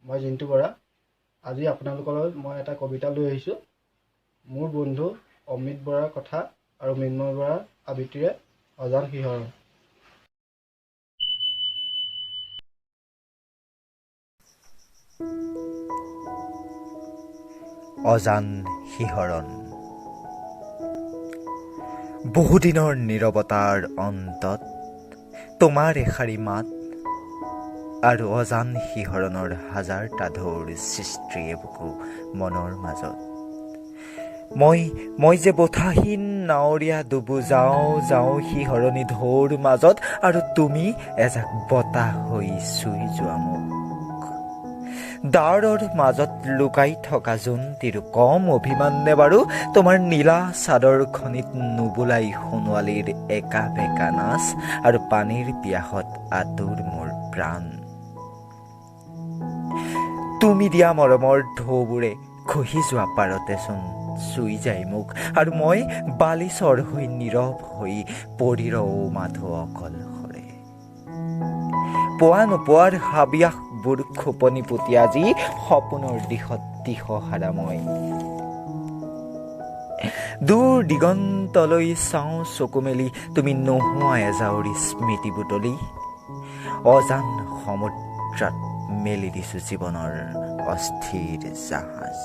মই জিন্তু বৰা। আজি আপোনালোকলৈ মই এটা কবিতা লৈ আহিছোঁ। মোৰ বন্ধু অমিত বৰাৰ কথা আৰু মৃন্ময় বৰাৰ আবৃত্তিৰে অজান শিহৰণ। অজান শিহৰণ। বহুদিনৰ নীৰৱতাৰ অন্তত তোমাৰ এষাৰি মাত আৰু অজান শিহৰণৰ হাজাৰটা ঢৌৰ সৃষ্টিয়ে বুকু মনৰ মাজত। মই যে বঠাহীন নাৱৰীয়া ডুবো যাওঁ যাওঁ শিহৰণি ঢৌৰ মাজত, আৰু তুমি এজাক বতাহ হৈ চুই যোৱা মোক। ডাৱৰৰ মাজত লুকাই থকা জোনটিৰ কম অভিমান নে বাৰু তোমাৰ নীলা চাদৰখনিত নুবোলাই সোণোৱালীৰ একা বেকা নাচ, আৰু পানীৰ পিয়াহত আঁতোৰ মোৰ প্ৰাণ। তুমি দিয়া মৰমৰ ঢৌবোৰে খহি যোৱা পাৰতেচোন চুই যায় মোক, আৰু মই বালিচৰ হৈ নীৰৱ হৈ পৰি ৰওঁ মাথো অকলশৰে। পোৱা নোপোৱাৰ হাবিয়াসবোৰ খোপনি পুতি আজি সপোনৰ দিশত দিশহাৰা মই। দূৰ দিগন্তলৈ চাওঁ চকু মেলি, তুমি নোহোৱা এজাউৰি স্মৃতি বুটলি অজান সমুদ্ৰত মেলি দিছো জীৱনৰ অস্থিৰ জাহাজ।